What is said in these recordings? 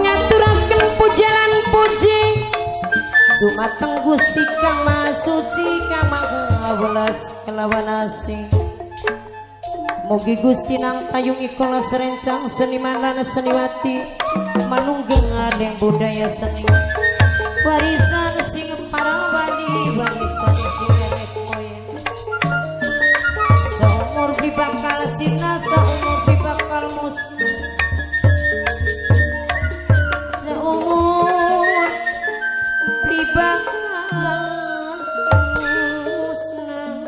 Ngaturaken pujalan puji dumateng Gusti Kang Maha Suci, Kang Maha Welas kelawan asih. Mugi Gusti nang tayung ikhlas rencang seniman lan seniwati manunggeng adeng budaya seni warisan sing para wali, warisan sing nenek moyang. Seumur beli bakal sina, seumur beli bakal musnah, seumur beli bakal musnah.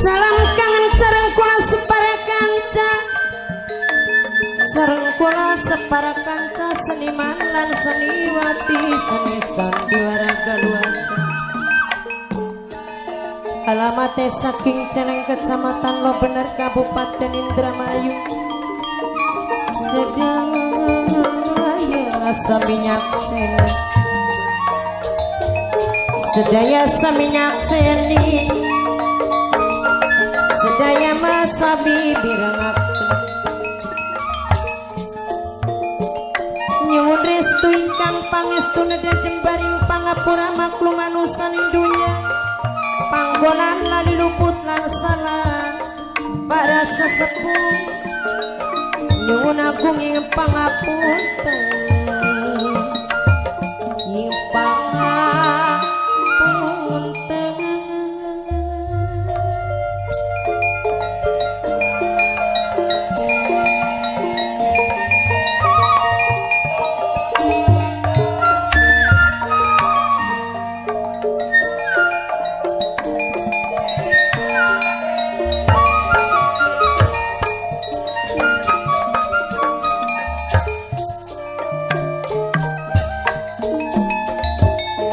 Salam kangen sareng kula separa kanca, sareng kula separa kanca seniman lan seniwati, seni sandiwara galuaca. Alamate saking Celeng, Kecamatan Lobener, Kabupaten Indramayu. Sedaya sami nyakseni, sedaya sami nyakseni, sedaya masabi birengaken. Nyuwun restu ingkang pangestu nedha jembaring pangapura maklum manusaning dunya, panggonan lali luput lan salah para sesepuh. Nyuwun agung ing pangapunten, ing pangapunten.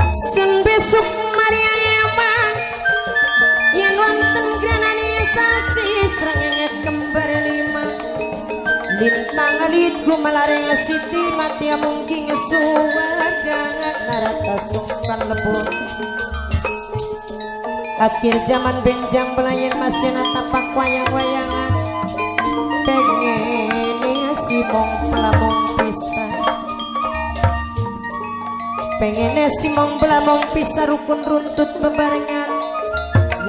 Sun besok Maria emang yen wonten granane sasi srengenge kembar lima, lintang alit gumalareng siti mati mungkin suwarga narata sungkan lebur. Akhir zaman benjang belayan masih tapak wayang-wayangan, pengen si mong pelamung pisah, pengen si mong belamong pisah rukun runtut bebarengan.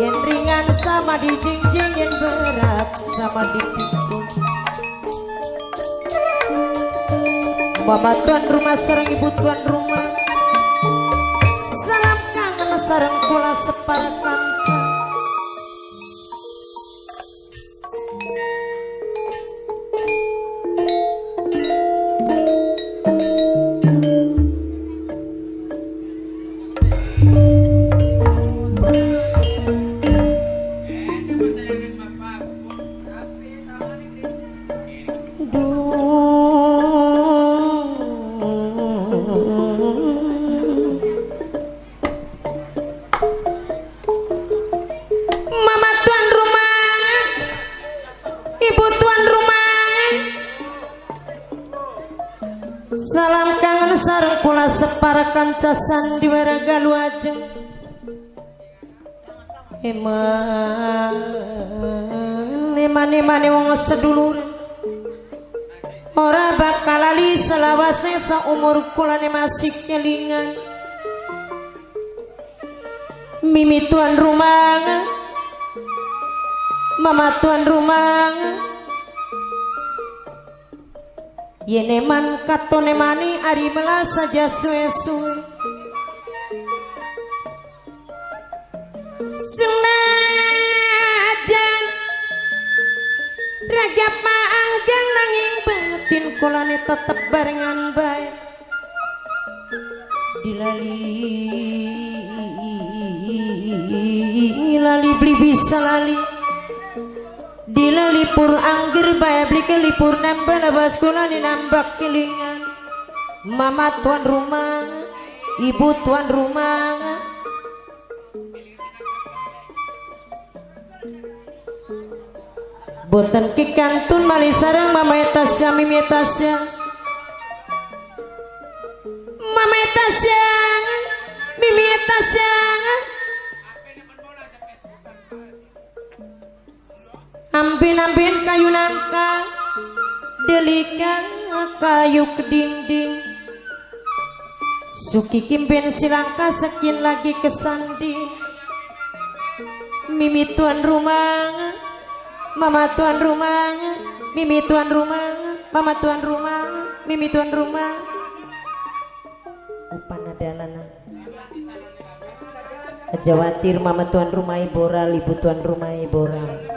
Yen ringan sama dijingjing, yen berat sama dipikul. Bapak tuan rumah sareng ibu tuan rumah, salam kangen sareng kula separa kanca. Mama tuan rumah. Salam kangen sareng kula separa kanca sandiwara galuh ajeng. Eman eman emane wong sedulur ora bakal lali selawase saumur kulane masih kelingan. Mimi tuan rumah, mama tuan rumah, yeneman katone mani ari melas saja suwe-suwe. Senajan raga paanggang nanging batin kulane tetep barengan bae. Dilali lali beli bisa lali, dilalipur angger bae beli kelipur nambah labas kulane nambah kelingan. Mama tuan rumah, ibu tuan rumah, boten kikantun malih sareng mama Tasya mimi Tasya, mama Tasya mimi Tasya. Ampin-ampin kayu nangka delikan kayu kedinding, suki kimpen silangka sekian lagi kesandi. Mimi tuan rumah, mama tuan rumah, mimi tuan rumah, mama tuan rumah, mimi tuan rumah. Upana dalana aja watir mama tuan rumah iboral, ibu tuan rumah iboral.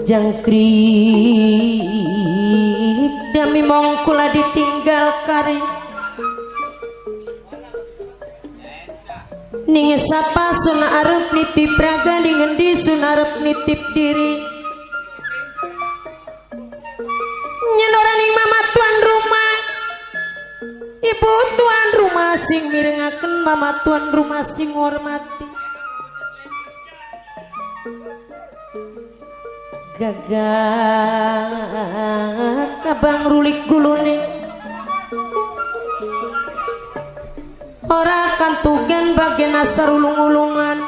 Jangkrik dami mongkula ditinggal kari, ning sapa sun arep nitip raga, ning endi sun arep nitip diri. Nyenora ning mama tuan rumah, ibu tuan rumah sing mirengaken, mama tuan rumah sing hormati. Gagak abang rulik gulune ora kantugan bagian asar ulung-ulungan.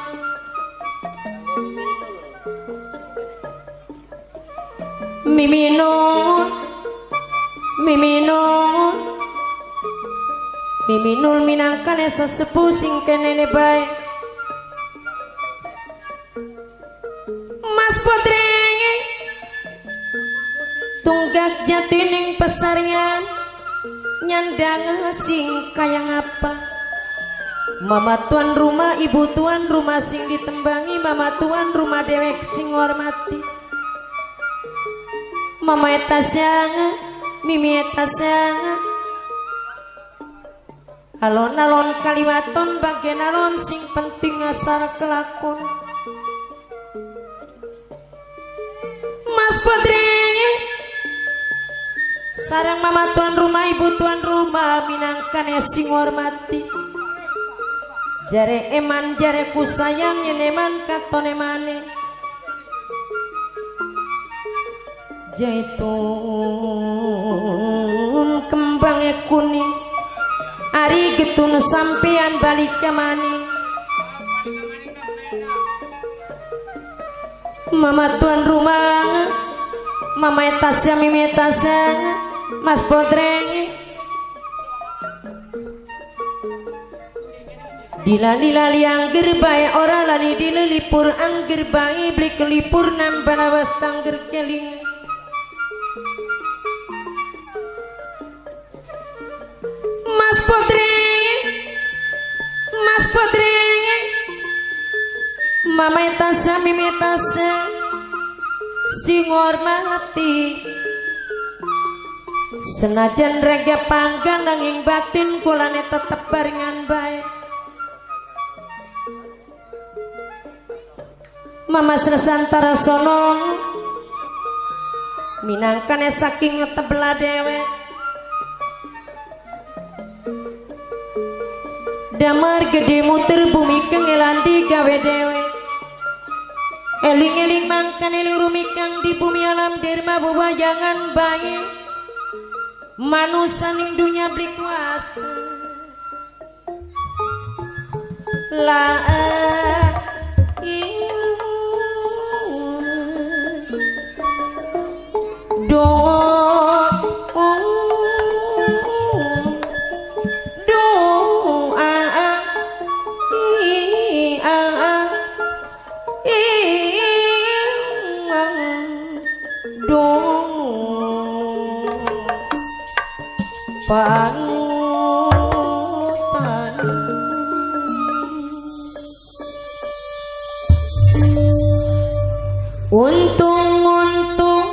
Miminun miminun miminul minangkan esa sepuh sing kenene bae. Mas Podrenge tunggak jati ning pesarian nyandang sing kaya ngapa. Mama tuan rumah, ibu tuan rumah sing ditembangi, mama tuan rumah dewek sing hormati. Mama Tasya, mimi Tasya, alon-alon kaliwaton bagian alon sing penting asar kelakon. Mas Podrenge sarang mama tuan rumah, ibu tuan rumah minangkan sing hormati. Jare eman jare ku sayang yen eman katone mane. Jaitun kembange kuning, ari getun sampean balik ke maning. Mama tuan rumah, mama Tasya, mimi Tasya, Mas Podreng. Dilali-lali angger bae ora lali dilelipur angger bae beli kelipur nambah lawas tangger keling. Mas Podreng, Mas Podreng, mama Tasya, mimi Tasya sing hormati. Senajan rega panggang nanging batin kulane tetep barengan bae. Mama Sresantara sono minangkane saking tebela dewe. Damar gede muter bumi kengelan digawe dewe. Eling-eling mangkan eling rumikang di bumi alam derma wewayangan bae. Manusa ning dunya beli kuasa. La do do a i a i do panutan. Untung-untung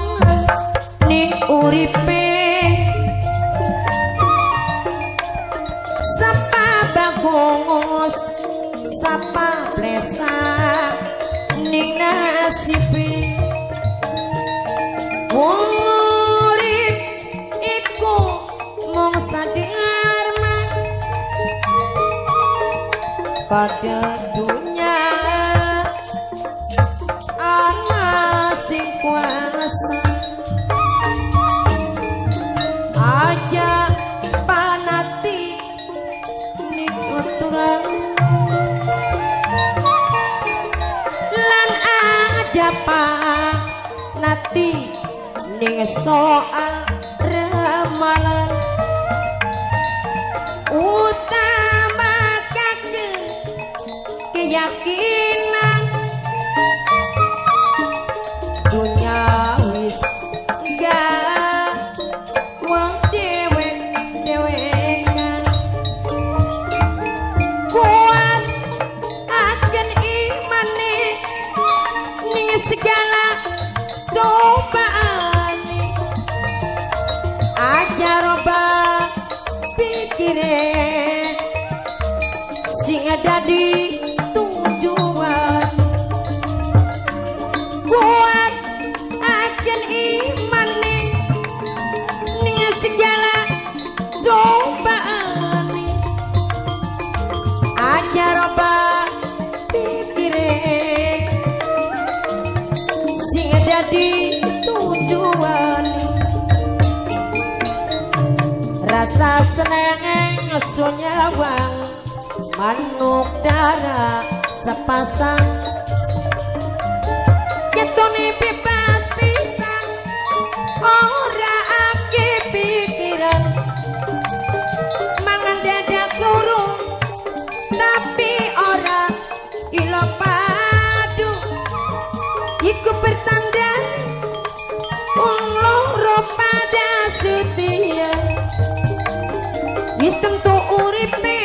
ning uripe sapa bagus sapa plesa ning nasibe. Wong urip iku mung sadarma pada dunya ana sing kuasa. Aja panati ning aturan lan aja panati ning soal ramalan. Utamakan keyakinan dunya wis gak wong dhewe-dhewekan. Kuat akan imane ning segala cobaan. Aja roba pikire sing dadi tujuan. Kuat akan imane ning segala cobaan. Aja roba pikire sing dadi tujuan. Rasa seneng sunyawang manuk dara sepasang. Ketone bebas pisang ora ake pikiran. Mangan dadak loro tapi ora ilo padu. Iku pertanda wong loro pada setia. Wis tentu uripe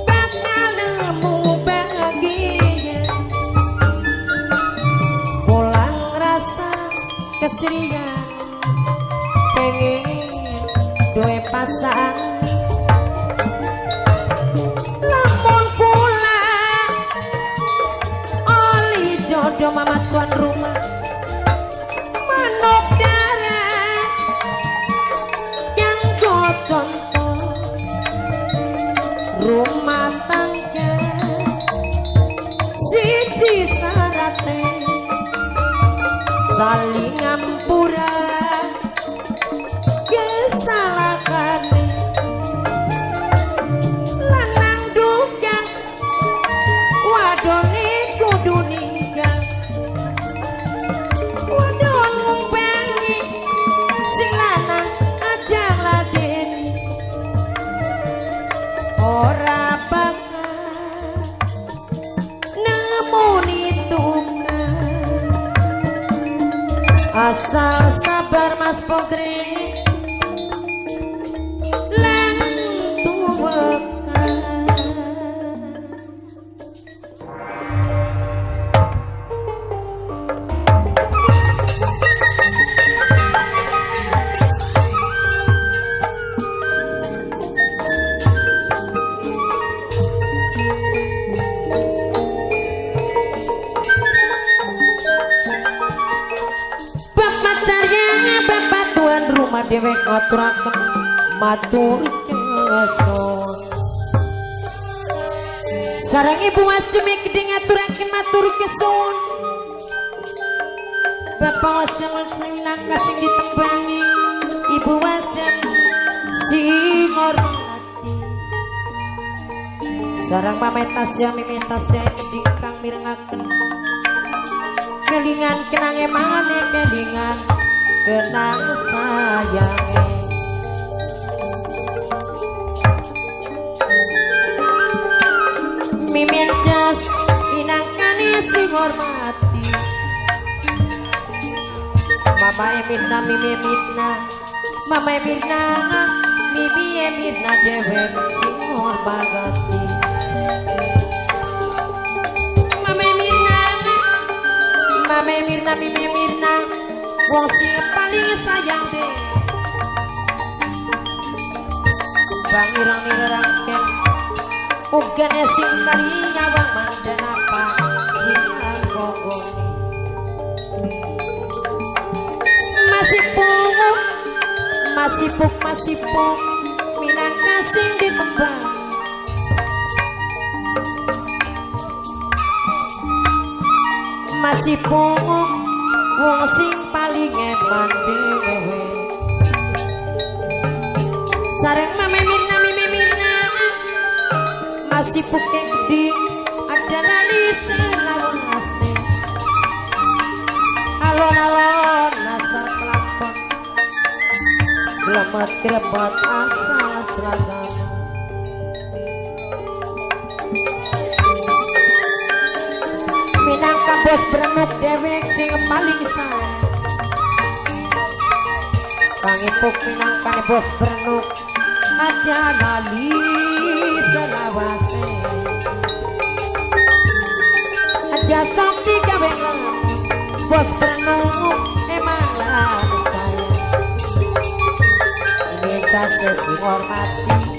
bakal nemu bahagia. Pulang rasa kesirian pengen duwe pasang. Lamun pulang oli jodoh mama tuan rumah manuk darah yang go contoh rumah tangga. Siji sarate saling ngampura kesalahan. Lanang duka wadone kudu ninggal. Wadon ngumpangi sing lanang aja ngladeni. Ora bakal nemoni tukang. Asal sabar Mas Putri lan tuwekan. Bapak carya bapak tuan rumah dewek ngaturaken matur kesuwun. Sareng Ibu Wasumi kedhe ngaturaken matur kesuwun. Bapak Wasem minangka sing ditembangi, Ibu Wasem sing hormati. Sarang Mama Tasya, Mimi Tasya gending kang mirengaken kelingan kenange mangane kelingan kenang sayange. Mimin jas minangkane sing hormati. Mama Emirna, Mimi Emirna, Mama Emirna, Mimi Emirna dewek sing hormati. Mama Emirna, Mama Emirna, Mimi Emirna, wong sing paling sayang deh. Bang irang nirangken ugane sing kali nyawang mandan apa sing anggone. Masih puk, masih puk, masih puk minangka sing ditembang. Masih puk wong sing paling eman dhewe. Sareng Mama Mirna, Mimi Mirna, masih puk gending aja lali selawase. Alon-alon asal kelakon, glemet-glemet asal seragam. Minangka bos berenuk dewek sing paling sayang. Kang Ipuk minangkane bos berenuk aja lali selawase. Aja sok digawe bos berenuk emang lan sayang. Ini case sing hormati,